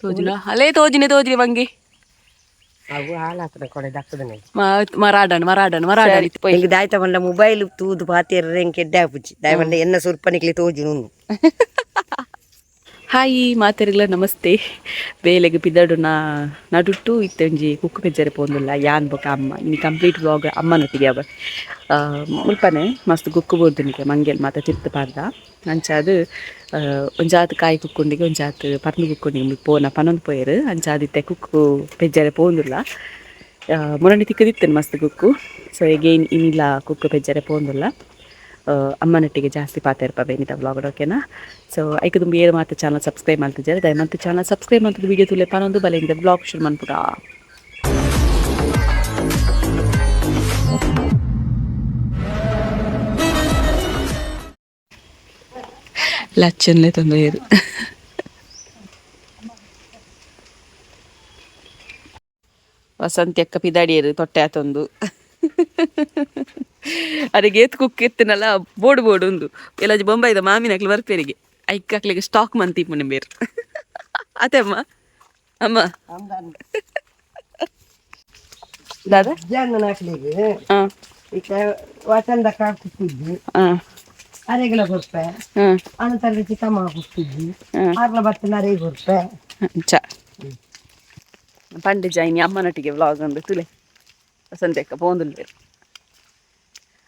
ತೋಜುನ ಅಲೇ ತೋಜಿನೆ ತೋಜಿನೆ ಬಂಗಿ. ಅವು ಹಾಳಾತನ ಕೊಡೆ ದಕ್ಕದನೆ. ಮರಾಡನ್ ಮರಾಡನ್ ಮರಾಡನ್. ಎಂಕ್ ದಾಯ್ತ ಪಂಡ ಮೊಬೈಲ್ ತೂದು ಪಾತೆರ್ರೆ ಎಂಕ್ ಎಡ್ಡೆ ಆಪುಜಿ. ದಾಯ ಪಂಡ ಎನ್ನ ಸುರ್ಪನಿಕ್ಲೆ ತೋಜುನು. ಹಾಯ್, ಮಾತೆರ್ಗ್ಲ ನಮಸ್ತೆ. ಬೇಲೆಗ್ ಪಿದಡುನ ನಡುಟ್ಟು ಇತ್ತೆ ಒಂಜಿ ಕುಕ್ಕು ಪೆಜ್ಜರೆ ಪೋಂದುಲ್ಲ ಯಾನ್ ಬೊಕ ಅಮ್ಮ. ಇನಿ ಕಂಪ್ಲೀಟ್ ವ್ಲಾಗ್ ಅಮ್ಮನೊಟ್ಟಿಗೆ. ಅವ ಮುಲ್ಪನೆ ಮಸ್ತ್ ಕುಕ್ಕು ಬೋರ್ದುನಿಗೆ ಮಂಗೆಲ್ ಮಾತ ತಿರ್ತ್ ಪಾಡ್ದ. ಅಂಚಾದ್ ಒಂಜಾತ್ ಕಾಯಿ ಕುಕ್ಕುಂಡಿಗೆ, ಒಂಜಾತ್ ಪರ್ಂದ್ ಕುಕ್ಕುಂಡಿಗೆ ಮುಲ್ಪ ಪೋನ ಪನೊಂದು ಪೋಯೆರ್. ಅಂಚಾದ್ ಇತ್ತೆ ಕುಕ್ಕು ಪೆಜ್ಜರೆ ಪೋಂದುಲ್ಲ. ಮೊರನಿ ತಿಕ್ಕದಿತ್ತೇನೆ ಮಸ್ತ್ ಕುಕ್ಕು. ಸೊ ಎಗೈನ್ ಇನಿಲ ಕುಕ್ಕು ಪೆಜ್ಜರೆ ಪೋಂದುಲ್ಲ. ಅಮ್ಮನೊಟ್ಟಿಗೆ ಜಾಸ್ತಿ ಪಾತೆರ್ಪ ಬೇನಿತ ವ್ಲಾಗ್, ಓಕೆನಾ? ಸೊ ಐಕ್ ದುಂಬು ಏರು ಮಾತ ಚಾನಲ್ ಸಬ್ಸ್ಕ್ರೈಬ್ ಮಲ್ತಿದ್ದಾರೆ, ದಯಮಾಡಿ ಚಾನಲ್ ಸಬ್ಸ್ಕ್ರೈಬ್ ಮಲ್ತದ ವಿಡಿಯೋ ತುಲೆ ಪನೊಂದು ಬಲೆಯಿಂದ ವ್ಲಾಗ್ ಶುರು ಮನ್ಪುಗ. ಲಚ್ಚನ್ಲೆ ತೊಂದರೆ. ವಸಂತಿ ಅಕ್ಕ ಪಿದಾಡಿಯರು ತೊಟ್ಟೆ ಆತೊಂದು. ಅರೆಗೆ ಏತ್ ಕುಕ್ ಎತ್ತಿನಲ್ಲ ಬೋಡು ಬೋಡು ಉಂದು. ಎಲ್ಲಾಜಿ ಬೊಂಬಾಯಿದ ಮಾಮಿನಕ್ಲು ಬರ್ಪೇರಿಗೆ, ಐಕ್ ಅಕ್ಲೆಗ್ ಸ್ಟಾಕ್ ಮಂತಿಪ್ಪುನೆ ಬೇರ್ ಅತ್ತೆ. ಅಮ್ಮ, ಅಮ್ಮ, ದಾದಾ? ಜನ ಹಾ. ಇತ್ತೆ ವಚಂದ ಕುಕ್ಕಿದ್ದಿ. ಹಾ. ಅರೆಗಳ ಕೊರ್ಪೆ. ಹಾ. ಅನಂತರ ಚಿಕ್ಕಮ್ಮ ಕುಕ್ಕಿದ್ದಿ. ಹಾ. ಆರ್ಲ ಬತ್ತಿನ ಅರೆಗೆ ಕೊರ್ಪೆ. ಚ ಪಂಡೆ ಜೈನಿ ಅಮ್ಮನೊಟ್ಟಿಗೆ ವ್ಲಾಗ್ ಅಂದು. ತುಲೆ ವಸಂತಿ ಅಕ್ಕ ಪೋಂದುಲ್ಲೇರು.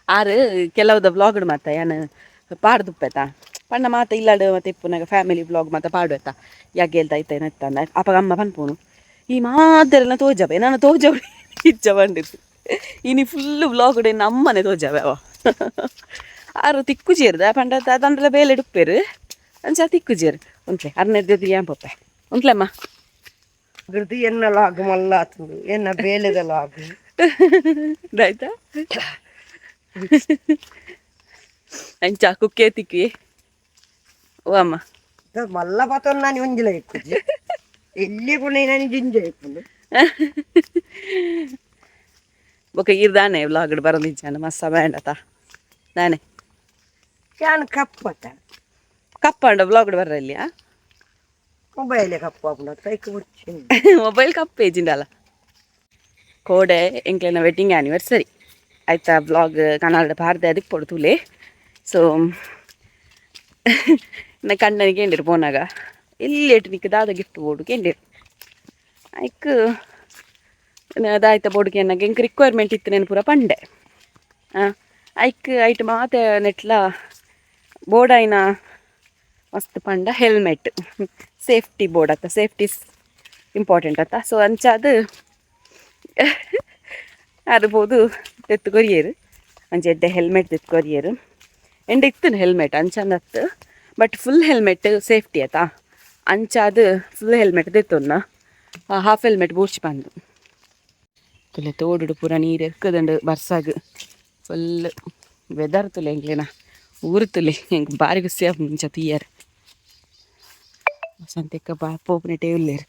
ಆರು ಕೆಲವುದ ವ್ಲಾಗ್ ಮಾತ ಯಾನ್ ಪಾಡ್ದುಪ್ಪೆತ ಪಂಡ ಮಾತ ಇಲ್ಲಾಡ್ ಮತ್ತೆ ಇಪ್ಪುನಾಗ ಫ್ಯಾಮಿಲಿ ವ್ಲಾಗ್ ಮಾತ ಪಾಡುವೆತ. ಯಾಗೇಲ್ದ ಐತೆ ನೆತ್ತಂದ. ಅಪಗ ಅಮ್ಮ ಪನ್ಪುನು, ಈ ಮಾತೆರೆಲ್ಲ ತೋಜಾವೆ, ನಾನು ತೋಜಾವೆ ಇಜ್ಜ ಪಂಡಿತ್ತು. ಇನಿ ಫುಲ್ ವ್ಲಾಗ್ ಅಮ್ಮನೆ ತೋಜಾವೆ. ಅವ ಆರು ತಿಕ್ಕುಜೇರ್ದ ಪಂಡ ದಂಡಲ ಬೇಲೆ ಡುಪ್ಪೇರು, ಅಂಚ ತಿಕ್ಕುಜೇರು. ಉಂಟ್ಲೆ ಅರ್ನೆದ್ದು ಏನ್ ಪೊಪ್ಪೆ ಉಂಟ್ಲಮ್ಮ. ಅಗ್ರದ್ದು ಎನ್ನ ಲಾಗ್ ಮಲ್ಲ ಆತುಂಡು, ಎನ್ನ ಬೇಲೆದ ಲಾಗ್. ಆಯ್ತಾ? ಅಂಚ ಕುಕ್ಕೆ ತಿಕ್ಕಿ ಓ ಅಮ್ಮ. ಮಲ್ಲ ಪತೊಂದು ನಾನು ಒಂಜಿಲ ಇಕ್ಕುಜಿ, ಎಲ್ಲಿ ಕೂಡ ನಾನು ಜಿಂಜ ಇಕ್ಕುಂಡು. ಬೊಕ ಇರ್ದಾನೆ ವ್ಲಾಗ್ ಬರೋದಿಜ್ಜಾನ ಮಸ್ತ ಬೇಂಡತ ದಾನೆ. ಯಾನ್ ಕಪ್ಪಟ. ಕಪ್ಪಂಡ ವ್ಲಾಗ್ ಬರ್ರಲ್ಲಿ. ಮೊಬೈಲ್ ಕಪ್ಪು ಆಪುಂಡು ಕೈಕ್ ಬುಡ್ಚಿ. ಮೊಬೈಲ್ ಕಪ್ಪು ಏಜಿಂಡಲ್ಲ. ಕೋಡೆ ಎಂಕ್ಲೆನ ವೆಡ್ಡಿಂಗ್ ಆ್ಯನಿವರ್ಸರಿ ಆಯ್ತಾ? ವ್ಲಾಗ್ ಕನ್ನಡ ಪಾರ್ದೆ, ಅದಕ್ಕೆ ಪೊಡು ತೂಲೆ. ಸೊ ನಾ ಕಣ್ಣನಿಗೆ ಕೇಂಡಿರು ಪೋನಾಗ, ಎಲ್ಲಿ ಏಟು ನಿಕ್ಕ ದಾದ ಗಿಫ್ಟ್ ಬೋಡು ಕೇಂಡಿರು. ಐಕ್ ದಾಯ್ತ ಬೋಡು ಕೇನಾಗ ಎಂಕ್ ರಿಕ್ವೈರ್ಮೆಂಟ್ ಇತ್ತು ನೆನ್ ಪೂರ ಪಂಡೆ. ಹಾಂ, ಐಕ್ ಐಟ್ ಮಾತ ನೆಟ್ಲ ಬೋಡಾಯಿನ ಮಸ್ತ್ ಪಂಡ helmet, safety board ಅತ್ತ, ಸೇಫ್ಟಿ ಇಂಪಾರ್ಟೆಂಟ್ ಅತ್ತ. ಸೊ ಅಂಚಾದ್ ಅದು ಪೋದು ತೆತ್ತು ಕೊರಿಯೇರು. ಒಂಜಿ ಎಡ್ಡೆ ಹೆಲ್ಮೆಟ್ ತೆತ್ತು ಕೊರಿಯೇರು. ಎಂಡ ಇತ್ತು ಹೆಲ್ಮೆಟ್ ಅಂಚಂದತ್ತು, but full helmet safety ಆತಾ. ಅಂಚಾದ್ ಫುಲ್ ಹೆಲ್ಮೆಟ್ ದೆತ್ತೊನ್ನ, ಹಾಫ್ ಹೆಲ್ಮೆಟ್ ಬೋಡ್ಚಿ ಪಂದು. ತುಲೆ ತೋಡುಡು ಪೂರ ನೀರು ಎಕ್ಕದಂಡು ಬರ್ಸಾಗ್. ಫುಲ್ ವೆದರ್ ತುಲೆ, ಎಂಕ್ಲೆನ ಊರು ತುಲೆ. ಎಂಕ್ ಬಾರಿ ಖುಷಿ ಆಪುಂಡು ಇಂಚ ತೂಯರೆ. ವಸಂತಿಕ್ಕ ಬಾ ಪೋಪುನೆಟೇ ಉಲ್ಲೆರ್.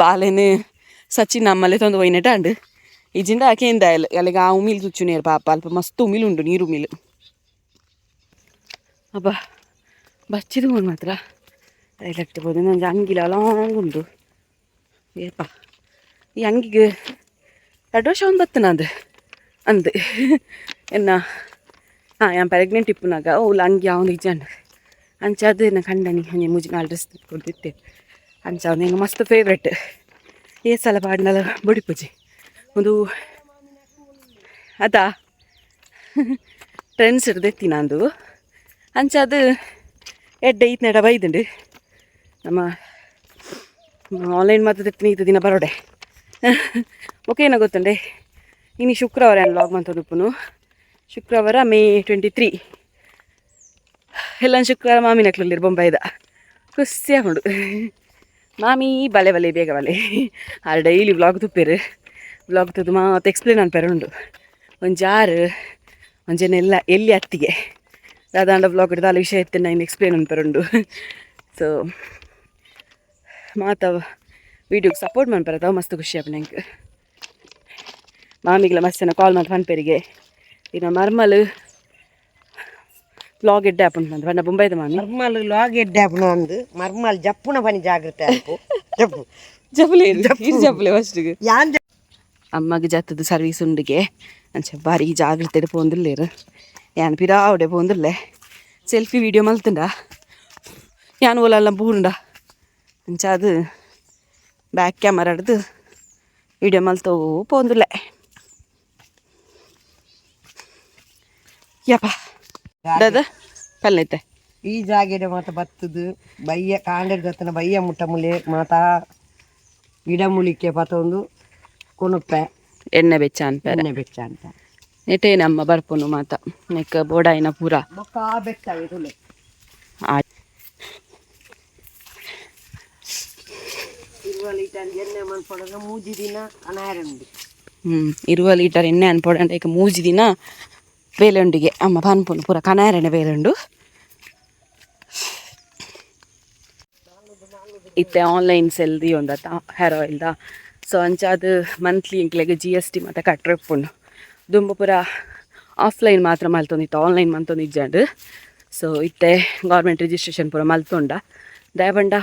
ಬಾಲೆನ್ ಸಚಿನ್ ಅಮ್ಮಲೆ ತೊಂದು ಪೋಯಿನೆಟ ಅಂಡ್. ಇಜ್ಜಿಂಡ ಕೇಂದಾಯಲ್ ಅಲ್ಲಿಗೆ ಆ ಉಮಿಲ್ ತುಚ್ಚುನೇರು ಪಾಪ. ಅಲ್ಪ ಮಸ್ತ್ ಉಮಿಲ್ ಉಂಡು, ನೀರು ಉಮಿಲ್. ಅಬ್ಬಾ, ಬಚ್ಚಿದ ಮಾತ್ರ ರೈಲಟ್ಟು ಬೋದು. ಒಂಜಿ ಅಂಗಿಲ ಲಾಂಗ್ ಉಂಡು. ಏಪ ಈ ಅಂಗಿಗೆ 2 ವರ್ಷ ಒಂದು ಬತ್ತನ ಅದು ಅಂದ್ ಎನ್ನ. ಹಾಂ, ಯಾನ್ ಪ್ರೆಗ್ನೆಂಟ್ ಇಪ್ಪುನಾಗ ಓಲ್ ಅಂಗಿ ಯಾವೊಂದು ಇಜ್ಜಂಡ್. ಅಂಚಾದ್ ಎನ್ನ ಕಂಡನಿ ಒಂಜಿ ಮೂಜಿ ನಾಲ್ ಡ್ರೆಸ್ ಕೊಡ್ದಿತ್ತೆ. ಅಂಚ ಅವ್ನು ಎಂಕ್ ಮಸ್ತ್ ಫೇವ್ರೆಟ್. ಏ ಸಲ ಪಾಡ್ನಲ ಬೊಡಿಪುಜಿ. ಒಂದು ಅದಾ ಟ್ರೆಂಡ್ಸ್ ದೆತ್ತಿನ ಅಂದು. ಅಂಚಾದ್ ಎಡ್ಡೆ ಈತ್ನೆಟ ಬೈದುಂಡು. ನಮ್ಮ ಆನ್ಲೈನ್ ಮಾತ ದೆತ್ತಿನ ಈತ ದಿನ ಬರೋಡೆ. ಓಕೆ, ಗೊತ್ತುಂಡೆ, ಇನಿ ಶುಕ್ರವಾರ ಏನು ವ್ಲಾಗ್ ಮಂತೊಂದುಪ್ಪುನು. ಶುಕ್ರವಾರ ಮೇ 23. ಎಲ್ಲ ಶುಕ್ರವಾರ ಮಾಮಿನಕ್ಲುಲ್ಲೆರ್ ಬೊಂಬಾಯಿದ. ಖುಷಿ ಆಪುಂಡು. ಮಾಮಿ ಬಲೆ ಬಲೆ ಬೇಗ ಬಲೆ. ಆರು ಡೈಲಿ ವ್ಲಾಗ್ ತುಪ್ಪೇರು. ವ್ಲಾಗ್ ತೂದು ಮಾತ ಎಕ್ಸ್ಪ್ಲೇನ್ ಅನ್ಪೆರೆ ಉಂಡು. ಒಂಜಾರು ಒಂಜೆನೆಲ್ಲ ಎಲ್ಲಿ ಅತ್ತಿಗೆ ದಾದಾಂಡ ವ್ಲಾಗ್ ದಾಲ ವಿಷಯ ಇತ್ತು ನಾನು ಎಕ್ಸ್ಪ್ಲೇನ್ ಅನ್ಪೆರೆ ಉಂಡು. ಸೊ ಮಾತ ವೀಡಿಯೋಗೆ ಸಪೋರ್ಟ್ ಮನ್ಪೆರೆ ಅವು ಮಸ್ತ್ ಖುಷಿ ಆಪುಂಡು ಎಂಕ್. ಮಾಮಿಗ್ಲ ಮಸ್ತ್ ಜನ ಕಾಲ್ ಮಲ್ತ್ ಪನ್ಪೆರಿಗೆ, ಇನ್ನ ಮರ್ಮಲ್ ಲಾಗ್ ಎಡ್ಡೆ ಆಪುಂಡು ಪಂದ್ ಪಂಡ ಬೊಂಬೈದ ಮಾಮಿ. ಮರ್ಮಲ್ ಲಾಗ್ ಎಡ್ಡೆ ಆಪುನ ಅಂದು, ಮರ್ಮಲ್ ಜಪ್ಪುನ ಪನಿ ಜಾಗ್ರತೆ ಆಪು, ಜಪ್ಪು. ಜಪ್ಪಲೆ, ಇರು ಜಪ್ಪಲೆ ಫಸ್ಟಿಗೆ. ಯಾನ್. ಅಮ್ಮಗ್ ಜತ್ತದ ಸರ್ವಿಸ್ ಉಂಡುಗೆ, ಅಂಚ ಬಾರಿ ಜಾಗ್ರತೆ ಪೋಂದುಲ್ಲೇರು. ಯಾನ್ ಪಿರಾವಡೆ ಪೋಂದುಲ್ಲೆ. ಸೆಲ್ಫಿ ವೀಡಿಯೋ ಮಲ್ತುಂಡ ಯಾನ್ ಓಲಲ್ಲ ಬೂರುಂಡ ಅಂಚ ಅದು ಬ್ಯಾಕ್ ಕ್ಯಾಮರಾ ಹಿಡ್ದು ವೀಡಿಯೋ ಮಲ್ತೋ ಪೋಂದುಲ್ಲೆ. ಯಪ್ಪ, ದಾದ ಪಲ್ಲೈತೆ. ಈ ಜಾಗೆಡೆ ಮಾತ ಬತ್ತದು ಬಯ್ಯ ಕಾಂಡೆಡ್ ದತ್ತನ ಬಯ್ಯ ಮುಟ್ಟ ಮುಲೆ ಮಾತಾ ಗಿಡ ಮೂಲಿಕೆ ಪತೊಂದು ಕೊನುಪ್ಪೆ. ಎಣ್ಣೆ ಬೆಚ್ಚ ಅನ್ಪೇರೆ. ಎಣ್ಣೆ ಬೆಚ್ಚ ಅಂತ. ನೆಟೇ ನಮ್ಮ ಬರ್ಪುನು ಮಾತ ನೆಕ್ ಬೋಡಾಯಿನ ಪೂರ. ಬೊಕ್ಕ ಆ ಬೆಚ್ಚ ತುಲೆ. ಆ. 20 ಲೀಟರ್ ಎಣ್ಣೆ ಮನ್ಪೊಡಗ 3 ದಿನ ಅನಾರುಂಡು. 20 ಲೀಟರ್ ಎಣ್ಣೆ ಅನ್ಪೊಡಂಡ ಈಗ 3 ದಿನ ಬೇಲೆ ಉಂಡಿಗೆ ಅಮ್ಮ ಪನ್ಪುನು ಪೂರ ಕನಾಯರಣೆ ಬೇಲೆ ಉಂಡು. ಇತ್ತೆ ಆನ್ಲೈನ್ ಸೆಲ್ ಒಂದತ್ತ ಹೇರ್ ಆಯಿಲ್ದ. ಸೊ ಅಂಚಾದ್ ಮಂತ್ಲಿ ಎಂಕ್ಲೆಗ್ ಜಿಎಸ್ಟಿ ಮಾತ ಕಟ್ರೆ ಉಪ್ಪುಂಡು. ದುಂಬು ಪೂರ ಆಫ್ಲೈನ್ ಮಾತ್ರ ಮಲ್ತೊಂದಿತ್ತು, ಆನ್ಲೈನ್ ಮಲ್ತೊಂದಿಜ್ಜಾಂಡ್. ಸೊ ಇತ್ತೆ ಗೌರ್ಮೆಂಟ್ ರಿಜಿಸ್ಟ್ರೇಷನ್ ಪೂರ ಮಲ್ತೊಂಡ. ದಾಯೆ ಪಂಡ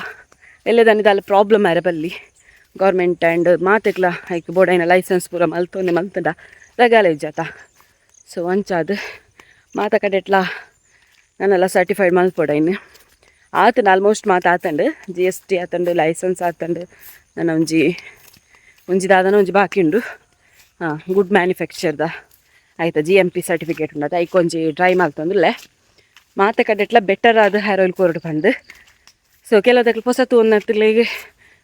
ಎಲ್ಲೆದಾನಿ ದಾಲ ಪ್ರಾಬ್ಲಮ್ ಆರೆ ಬಲ್ಲಿ. ಗೌರ್ಮೆಂಟ್ ಆ್ಯಂಡ್ ಮಾತೆಕ್ಲ ಐಕ್ ಬೋಡಾಯಿನ ಲೈಸೆನ್ಸ್ ಪೂರ ಮಲ್ತೊಂದೆ ಮಲ್ತುಂಡ ರಗಾಲೆ ಇಜ್ಜಾತ. ಸೊ ಅಂಚಾದ್ ಮಾತ ಕಡೆಟ್ಲ ನನ್ನೆಲ್ಲ ಸರ್ಟಿಫೈಡ್ ಮಲ್ಪೊಡೈನ್ ಆತಂಡ್, ಆಲ್ಮೋಸ್ಟ್ ಮಾತ ಆತಂಡ್. ಜಿಎಸ್ಟಿ ಆತಂಡ್, ಲೈಸೆನ್ಸ್ ಆತಂಡ್. ನನ್ನ ಒಂಜಿ ಒಂಜಿ ದಾದನ ಒಂಜಿ ಬಾಕಿ ಉಂಡು. ಹಾಂ, ಗುಡ್ ಮ್ಯಾನುಫ್ಯಾಕ್ಚರ್ದ ಆಯ್ತಾ ಜಿಎಂಪಿ ಸರ್ಟಿಫಿಕೇಟ್ ಉಂಡತ, ಐಕ್ ಒಂಜಿ ಟ್ರೈ ಮಲ್ತೊಂದುಲ್ಲೆ. ಮಾತ ಕಡೆಟ್ಲ ಬೆಟರ್ ಆದ ಹೇರ್ ಆಯಿಲ್ ಕೊರಡು ಪಂದ್. ಸೊ ಕೆಲವುದಕ್ಲು ಪೊಸತು ಒಂದತ್ಲೆಗ್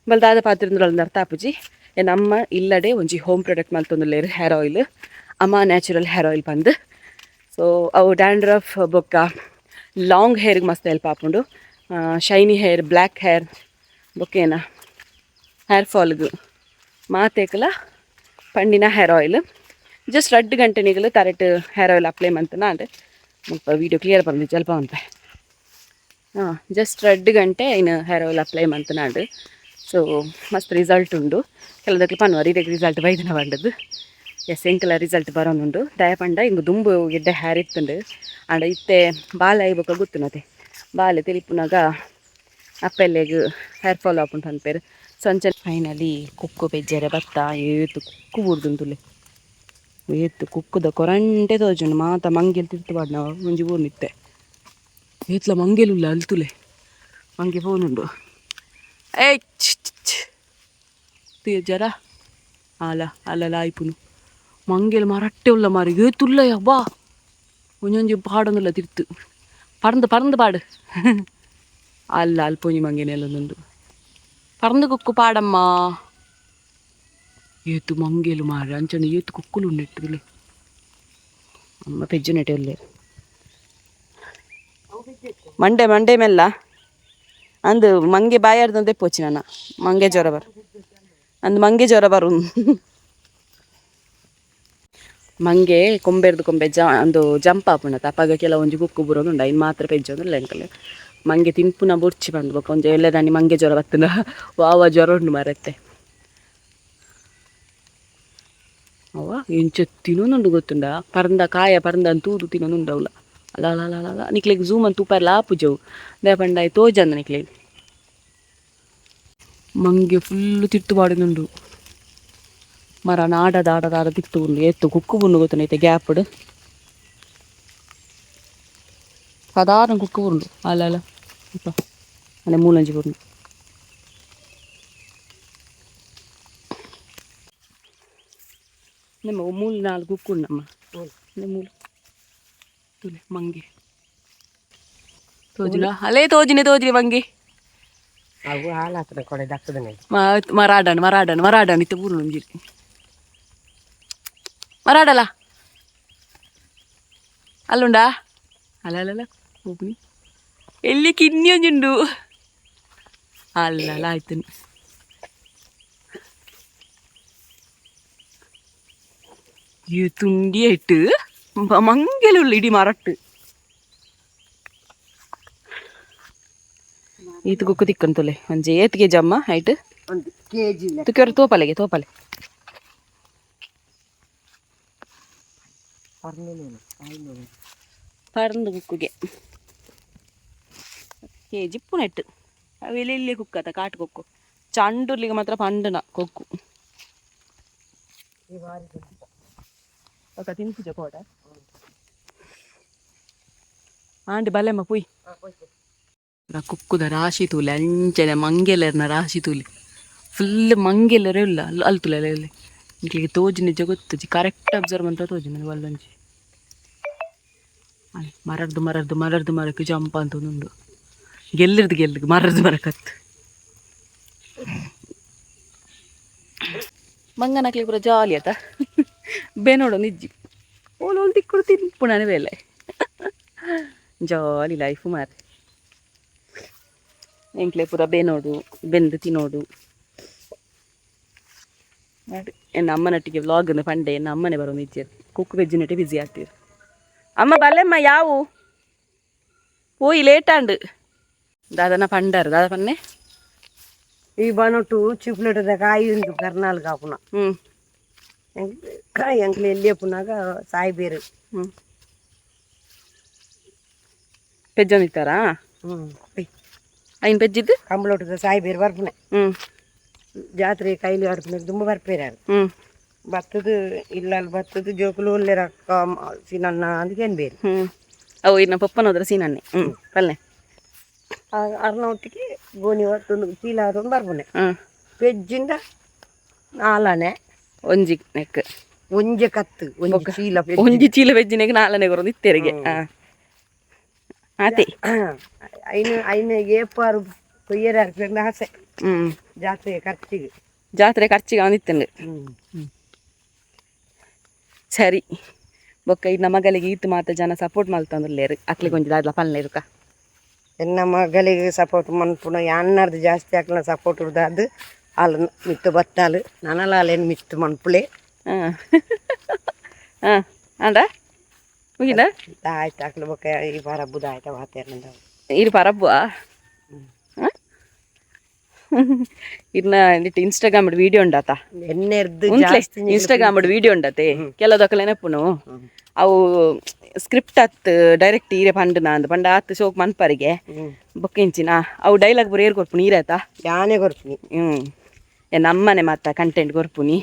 ಬಲ್ದಾದ ಪಾತ್ರೆ ಅರ್ಥ ಆಪುಜಿ. ನಮ್ಮ ಇಲ್ಲಡೆ ಒಂಜಿ ಹೋಮ್ ಪ್ರಾಡಕ್ಟ್ ಮಲ್ತೊಂದುಲ್ಲೆರ್ ಹೇರ್ ಆಯಿಲ್, ಅಮ್ಮ ನ್ಯಾಚುರಲ್ ಹೇರ್ ಆಯಿಲ್ ಪಂದ್. ಸೊ ಅವು ಡ್ಯಾಂಡ್ರಫ್ ಬೊಕ್ಕ ಲಾಂಗ್ ಹೇರ್ಗೆ ಮಸ್ತ್ ಹೆಲ್ಪ್ ಆಪುಂಡು, shiny hair, black hair ಬೊಕ್ಕೇನ hair ಫಾಲ್ಗೆ ಮಾತೇಕಲ ಪಂಡಿನ ಹೇರ್ ಆಯಿಲ್. ಜಸ್ಟ್ 2 ಗಂಟೆ ನಿಗಲು ತರೆಟ್ ಹೇರ್ ಆಯಿಲ್ ಅಪ್ಲೈ ಮಂತನ ಅಂಡ್ ಮುಲ್ಪ ವೀಡಿಯೋ ಕ್ಲಿಯರ್ ಬಂದು ಜಲ್ಪ ಅಂತೆ. ಹಾಂ, ಜಸ್ಟ್ 2 ಗಂಟೆ ಇನ್ನು ಹೇರ್ ಆಯಿಲ್ ಅಪ್ಲೈ ಮಂತನಾಂಡ್. ಸೊ ಮಸ್ತ್ ರಿಸಲ್ಟ್ ಉಂಡು. ಕೆಲದಕ್ಕೆ ಪನ್ವರ್ ಇದಕ್ಕೆ ರಿಸಲ್ಟ್ ಬೈದನ ಪಂಡದು. ಎಸ್, ಎಂಕಲ ರಿಸಲ್ಟ್ ಬರೋನುಂಡು. ದಯ ಪಂಡ ಇಂಗು ದುಂಬು ಗೆಡ್ಡೆ ಹೇರ್ ಇತ್ತುಂಡು. ಆಂಡ ಇತ್ತೆ ಬಾಲೆ ಆಯ್ಬೊಕ ಗೊತ್ತುನತೆ, ಬಾಲೆ ತೆಲಿಪುನಾಗ ಅಪ್ಪೆಲ್ಲೆಗ್ ಹೇರ್ ಫಾಲ್ ಆಪುಂಡು ಪನ್ಪೇರು. ಸೊ ಅಂಚ ಫೈನಲಿ ಕುಕ್ಕು ಪೆಜ್ಜೆರೆ ಬತ್ತ. ಏತು ಕುಕ್ಕು ಬೂರ್ದುಂತುಲೆ, ಏತು ಕುಕ್ಕುದ ಕೊರಂಟೆ ತೋಜುಂಡು. ಮಾತ ಮಂಗೆಲ್ ತಿರ್ತು ಪಾಡ್ನವ ಒಂಜಿ ಊರ್ನಿತ್ತೆ. ಏತ್ಲ ಮಂಗೆಲುಲ್ಲ ಅಲ್ತುಲೆ, ಮಂಗೆ ಪೋನುಂಡು. ಏಯ್ ಜರ ಅಲ ಅಲ್ಲ ಆಯ್ಪುನು. ಮಂಗೆಲ್ ಮರಟ್ಟೆ ಉಲ್ಲ ಮಾರಿ, ಏತುಲ್ಲ ಬಾ. ಒಂಜೊಂಜಿ ಪಾಡೊಂದುಲ್ಲ ತಿರ್ತು, ಪರಂದು ಪರಂದು ಪಾಡು. ಅಲ್ಲ ಅಲ್ಪೊಂಜಿ ಮಂಗೆನೆಲ್ಲೊಂದುಂಡು. ಪರಂದು ಕುಕ್ಕು ಪಾಡಮ್ಮ. ಏತು ಮಂಗೆಲು ಮಾರೆ, ಅಂಚನೆ ಏತು ಕುಕ್ಕುಲು ಉಂಡೆಟ್ಟುಲೆ. ಅಮ್ಮ ಪೆಜ್ಜು ನೆಟ್ಟೆ ಉಲ್ಲೇರು. ಮಂಡೆ ಮಂಡೆ ಮೆಲ್ಲ ಅಂದು ಮಂಗೆ ಬಾಯಾರ್ದಂದೆ ಪೋಚಿ ನನ್ನ ಮಂಗೆ ಜ್ವರ ಬರು ಅಂದು, ಮಂಗೆ ಜ್ವರ ಬರು. ಮಂಗೆ ಕೊಂಬೆರ್ದು ಕೊಂಬೆ ಜ ಅಂದು ಜಂಪ್ ಆಪುಂಡತ, ಅಪಗ ಕೆಲವೊಂಜಿ ಕುಕ್ಕು ಬುರೋದುಂಡು. ಐನ್ ಮಾತ್ರ ಪೆಜ್ಜೊಂದುಲ್ಲ ಎಂಕಲ್. ಮಂಗೆ ತಿನ್ಪುನ ಬೊರ್ಚಿ ಬಂದು ಬೊಕ್ಕ ಒಂಜಿ ಎಲ್ಲದಾನಿ ಮಂಗೆ ಜ್ವರ ಬತ್ತುಂಡ ವಾವ ಜ್ವರ ಉಂಡು ಮಾರತ್ತೆ. ಅವ ಎಂಚ ತಿನ್ನೊಂದುಂಡು ಗೊತ್ತುಂಡ? ಪರಂದ ಕಾಯ ಪರಂದ ತೂದು ತಿನ್ನೊಂದುಂಡು ಅವಲ. ಅಲ್ಲ ಅಲ್ಲ ಅಲ್ಲ ಅಲ್ಲ, ನಿಕ್ಲೆಗ್ ಝೂಮ್ ಅಂತ ತೂಪರ್ಲ ಆಪುಜವು. ದಾಯೆ ಪಂಡ ತೋಜಂದ ನಿಕ್ಲೆಗ್. ಮಂಗೆ ಫುಲ್ಲು ತಿರ್ತು ಪಾಡೊಂದುಂಡು ಮರ ನಾಡದ ಆಡದ ಆಡ ತಿರ್ತು ಉಂಡು. ಏತು ಕುಕ್ಕು ಬುಂಡು ಗೊತ್ತುಂಡು ಐತೆ ಗ್ಯಾಪ್ಡ್ ಸಾಧಾರಣ ಕುಕ್ಕು ಬುಂಡು. ಅಲ್ಲ ಅಲ್ಲ ಅಪ್ಪ ಅಲ್ಲ ಮೂಲಂಜಿ ಬುಂಡು. ನಿಮ್ಮ ಮೂಲು ನಾಲ್ಕು ಕುಕ್ಕು ಉಂಡಮ್ಮ. ಮೂಲು ತುಲೆ ಮಂಗೆ ತೋಜುನ ಅಲ್ಲೇ ತೋಜಿನೆ ತೋಜಿನೆ ಮಂಗೆ. ಅವು ಹಾಳಾತದ ಕೊಡೆ ದಕ್ಕದನೆ. ಮರಾಡನ್ ಮರಾಡನ್ ಮರಾಡನ್ ಇತ್ತು ಬೂರು ಒಂಜಿ ಮರಾಡಲ್ಲ ಅಲ್ಲುಂಡಾ? ಅಲ್ಲ ಅಲ್ಲ ಅಲ್ಲ ಹೋಗ್ನಿ. ಎಲ್ಲಿ ಕಿನ್ನಿ ಒಂಜುಂಡು. ಅಲ್ಲ ಅಲ್ಲ ಆಯ್ತು. ಈ ತುಂಡಿ ಇಟ್ಟು ಮಂಗೆಲುಳ್ಳ ಇಡೀ ಮರಟ್ಟು. ಈತು ಕುಕ್ಕು ತಿಕ್ಕಂತೊಲೆ ಒಂಜಿ ಏತ್ ಕೆಜಿ ಅಮ್ಮ ಹೈಟ್? 1 ಕೆಜಿ. ತುಕ್ಕಿಯವರು ತೋಪಲೆಗೆ ತೋಪಲೆ. ಪರಂದು ಕುಕ್ಕುಗೆ ಏ ಜಿಪ್ಪು ನೆಟ್ಟು ಅವು ಎಲ್ಲಿ ಕುಕ್ಕತ್ತ ಕಾಟು ಕೊಕ್ಕು ಚಂಡುರ್ಲಿಗೆ ಮಾತ್ರ ಪಂಡನ ಕೊಕ್ಕು. ఒక ತಿನ್ಪುಜ ಕೋಟ ಆಂಡ್ ಬಲೆಮ್ಮ ಪುಯ್ ಕುಕ್ಕುದ ರಾಶಿ ತೂಲೆ ಅಂಚನೆ ಮಂಗೆಲರ್ನ ರಾಶಿ ತೂಲೆ ಫುಲ್ ಮಂಗೆಲರೇ ಇಲ್ಲ ಅಲ್ ಅಲ್ಲಿ ತುಲೆ ಅಲ್ಲಿ ಇಂಕ್ಲಿಗೆ ತೋಜಿನ ಜಗತ್ತುಜಿ ಕರೆಕ್ಟ್ ಅಬ್ಸರ್ವ್ ಅಂತ ತೋಜಿನ ವಲ್ಲೊಂಜಿ ಮರರ್ದು ಮರರ್ದು ಮರರ್ದು ಮರಕ್ಕೆ ಜಂಪ್ ಅಂತ ಉಂಡು ಗೆಲ್ಲಿರ್ದು ಗೆಲ್ಲಿಗೆ ಮರರ್ದು ಮರಕತ್ತು ಮಂಗನಕ್ಲಿ ಪೂರ ಜಾಲಿ ಆತ ಬೇನೋಡು ನಿಜ್ಜಿ ಓಲು ಓಲು ತಿಕ್ಕುಡು ತಿನ್ಪುಣನೆ ಬೇಲೆ ಜಾಲಿ ಲೈಫ್ ಮಾರೆ. ಎಂಕ್ಲೆ ಪೂರ ಬೇನೋಡು ಬೆಂದು ತಿನ್ನೋಡು. ಎನ್ನ ಅಮ್ಮನೊಟ್ಟಿಗೆ ವ್ಲಾಗ್ ಪಂಡೆ ಎನ್ನ ಅಮ್ಮನೆ ಬರೋ ನಿಜ್ಜೆ ಕುಕ್ಕು ಬೆಜ್ಜಿನೊಟ್ಟೆ ಬ್ಯುಸಿ ಆಗ್ತೀರಿ. ಅಮ್ಮ ಬಲ್ಲೆಮ್ಮ ಯಾವು ಪೋಯಿ ಲೇಟ್ ಆಂಡ್ ದಾದನ ಪಂಡಾರು ದಾದ ಪನ್ನೆ. ಈ ಬನೊಟ್ಟು ಚಿಪ್ಲೆಟದ ಕಾಯಿ ಉಂಟು ಕರ್ನಾಲ್ ಕಾಪುನ. ಹ್ಞೂ. ಎಂಕ್ಲೆ ಎಲ್ಲಿ ಪುನಾಗ ಸಾಯ್ಬೇರು. ಹ್ಞೂ, ಪೆಜ್ಜೊಂದಿತ್ತಾರಾ? ಹ್ಞೂ. ಐನ್ ಪೆಜ್ಜಿದ್ದು. ಕಂಬಳೊಟ್ಟದ ಸಾಯ್ಬೇರು ಬರ್ಪುನೆ. ಹ್ಞೂ. ಜಾತ್ರೆ ಕೈಲಿ ಆಡ್ಪುನೆ ತುಂಬ ಬರ್ಪೇರಾರು. ಹ್ಞೂ. ಬತ್ತದ ಇಲ್ಲಲ್ಲಿ ಬತ್ತದ ಜೋಕುಲು ಒಲ್ಲೆರಕ್ಕ ಸಿನನ್ನ ಅಂದ್ಕೇನು ಬೇರೆ. ಹ್ಞೂ, ಅವು ಇನ್ನು ಪಪ್ಪನ ಹೋದ್ರೆ ಸೀನನ್ನೆ. ಹ್ಞೂ, ಪಲ್ಲೆ. ಅರ್ನ ಒಟ್ಟಿಗೆ ಗೋಣಿ ಹೊತ್ತೊಂದು ಚೀಲ ಹಾಕೊಂಡು ಬರ್ಪುನೆ. ಹ್ಞೂ. ಪೆಜ್ಜಿಂದ ನಾಲನೆ. ಒಂಜಿ ನೆಕ್. ಒಂಜೆ ಕತ್ತು ಒಂಜಿ ಚೀಲ ಪೆಜ್ಜಿ. ಒಂಜಿ ಚೀಲ ವೆಜ್ಜಿನೆಗ್ ನಾಲನೆ ಕೊರೊಂದು ಇತ್ತೆರಿಗೆ ಹಾಂ ಆತೆ. ಐನು ಐನು ಏಪಾರು ಕೊಯ್ಯರ ಹಾಕ್ಬೇಕು ಆಸೆ. ಹ್ಞೂ. ಜಾತ್ರೆ ಖರ್ಚಿಗೆ. ಜಾತ್ರೆ ಖರ್ಚಿಗೆ ಅವನಿತ್ತಂಡು. ಹ್ಞೂ. ಸರಿ, ಬೊಕ್ಕ ಇನ್ನ ಮಗಳಿಗೆ ಈತ್ ಮಾತ ಜನ ಸಪೋರ್ಟ್ ಮಲ್ತಂದುಲ್ಲೇರು, ಅಕ್ಲಿಗೆ ಒಂಜಿ ದಾದ್ಲ ಪಲ್ಲೇರುಕ. ಎನ್ನ ಮಗಳಿಗೆ ಸಪೋರ್ಟ್ ಮನ್ಪುನ ಅಣ್ಣರ್ದು ಜಾಸ್ತಿ ಹಾಕ್ಲ ಸಪೋರ್ಟ್ ಅದು ಅಲ್ಲ ಮಿತ್ತು ಬತ್ತಾಲು ನನಲಾಲೇನು ಮಿತ್ತು ಮನ್ಪುಲೆ. ಹಾಂ ಹಾಂ ಆಂಡ ಮುಗಿದ. ಆಯ್ತು, ಹಾಕ್ಲು ಬೊಕ್ಕ ಈ ಪರಬ್ಬುದ ಆಯ್ತಾ ವಾತಾವರಣ. ಇರು ಪರಬ್ಬು ಇರ್ನ ಇನ್ಸ್ಟಾಗ್ರಾಮ್ ವಿಡಿಯೋ ಉಂಡಾತ. ಎಣ್ಣೆರ್ದು ಉಂತ್ಲೆ. ಜಾಸ್ತಿ. ಇನ್ಸ್ಟಾಗ್ರಾಮ್ ವಿಡಿಯೋ ಉಂಡತೆ ಕೆಲದಕ್ಕಲೇನಪ್ಪುನು ಅವು ಸ್ಕ್ರಿಪ್ಟ್ ಅತ್ ಡೈರೆಕ್ಟ್ ಈರೆ ಪಂಡ ನಾಂದು ಪಂಡ ಆತ್ ಶೋಕ್ ಮನ್ಪರಿಗೆ. ಬೊಕ್ಕ ಇಂಚಿನ ಅವು ಡೈಲಾಗ್ ಪೂರ ಏರ್ ಕೊರ್ಪುನಿ ಈರಾತ? ಯಾನೆ ಕೊರ್ಪುನಿ. ಹ್ಞೂ, ನಮ್ಮನೆ ಮಾತ ಕಂಟೆಂಟ್ ಕೊರ್ಪುನಿ.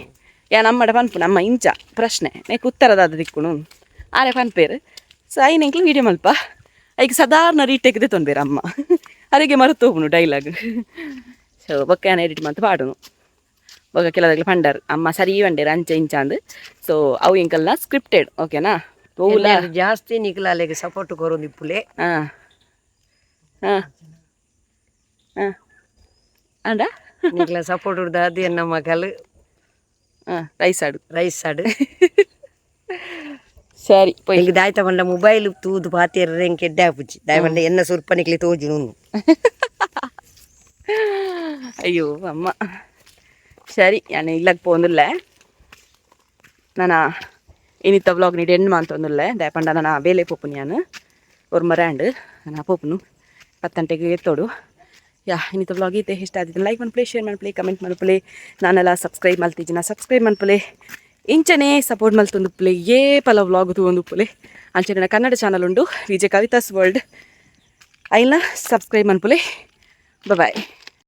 ಯಾ ನಮ್ಮಡ ಪನ್ಪು ನಮ್ಮ ಇಂಚ ಪ್ರಶ್ನೆ ನೆಕ್ ಉತ್ತರದಾದ ದಿಕ್ಕುನು ಆರೆ ಪನ್ಪೇರು. ಸೊ ಐನ್ ಎಂಕ್ಲು ವೀಡಿಯೋ ಮಲ್ಪ ಐಕ್ ಸಾಧಾರಣ ರೀಟೇಕ್ ತೊಂಬೇರು ಅಮ್ಮ ಅರೆಗೆ ಮರೆತು ಹೋಗುನು ಡೈಲಾಗ್. ಸೊ ಬೊಕ್ಕ ಯಾನ್ ಎಡಿಟ್ ಮಂತ್ ಪಾಡುನು. ಬೊಕ್ಕ ಕೆಲದಾಗ್ಲು ಪಂಡರ್ ಅಮ್ಮ ಸರಿ ಬಂಡೇರು ಅಂಚ ಇಂಚ ಅಂದ್. ಸೊ ಅವು ಎಂಕಲ್ನ ಸ್ಕ್ರಿಪ್ಟೆಡ್, ಓಕೆನಾ? ಪೋವುಲ. ಎಣ್ಣೆರ್ದು ಜಾಸ್ತಿ ನಿಕ್ಲಾಲೆಗೆ ಸಪೋರ್ಟ್ ಕೊರೊಂದು ಇಪ್ಪುಲೆ. ಹಾಂ ಹಾಂ ಹಾಂ ಅಂಡ. ನಿಕ್ಲ ಸಪೋರ್ಟ್ ಅದು ಎನ್ನ ಮಗಲು. ಹಾಂ, ರೈಸ್ ಆಡು. ರೈಸ್ ಆಡು. ಸರಿ ಪೋಯ್. ಎಂಕ್ ದಾಯ್ತ ಪಂಡ ಮೊಬೈಲ್ ತೂದು ಪಾತೆರ್ರೆ ಎಂಕ್ ಎಡ್ಡೆ ಆಪುಜಿ. ದಾಯ ಪಂಡ ಎನ್ನ ಸುರ್ಪ ನಿಕ್ಲೆ ತೋಜುನು. ಅಯ್ಯೋ ಅಮ್ಮ. ಸರಿ, ನಾನು ಇಲ್ಲಕ್ಕೆ ಪೋಂದುಲ್ಲೆ. ನಾನು ಇನ್ನಿತ್ತ ವ್ಲಾಗ್ ನೀಡಿ ಎಂಡ್ ಮಂತೊಂದುಲ್ಲೆ. ದಾಯಪಂಡ ನಾನು ಬೇಲೆ ಪೋಪುನಿ. ಯಾನ್ ಒರ್ಮ ರ್ಯಾಂಡ್ ನಾನು ಪೋಪುನು 10 ಗಂಟೆಗೆ ಎತ್ತೋಡು. ಯಾ, ಇನ್ನಿತ್ತ ವ್ಲಾಗ್ ಈತೆ. ಇಷ್ಟ ಆದಿತ್ತು ಲೈಕ್ ಮನ್ಪುಲೆ, ಶೇರ್ ಮನ್ಪುಲೆ, ಕಮೆಂಟ್ ಮನ್ಪುಲೆ. ನಾನೆಲ್ಲ ಸಬ್ಸ್ಕ್ರೈಬ್ ಮಲ್ತಿಜಿನ ಸಬ್ಸ್ಕ್ರೈಬ್ ಮನ್ಪುಲೆ. ಇಂಚನೆ ಸಪೋರ್ಟ್ ಮಲ್ತೊಂದುಪ್ಪುಲೆ, ಏಪಲ ವ್ಲಾಗ್ ತೂವೊಂದುಪ್ಪುಲೆ. ಅಂಚನೆ ನನ್ನ ಕನ್ನಡ ಚಾನಲ್ ಉಂಡು, ವಿಜಯ್ ಕವಿತಾಸ್ ವರ್ಲ್ಡ್, ಐನ ಸಬ್ಸ್ಕ್ರೈಬ್ ಮನ್ಪುಲೆ. ಬಾಯ್.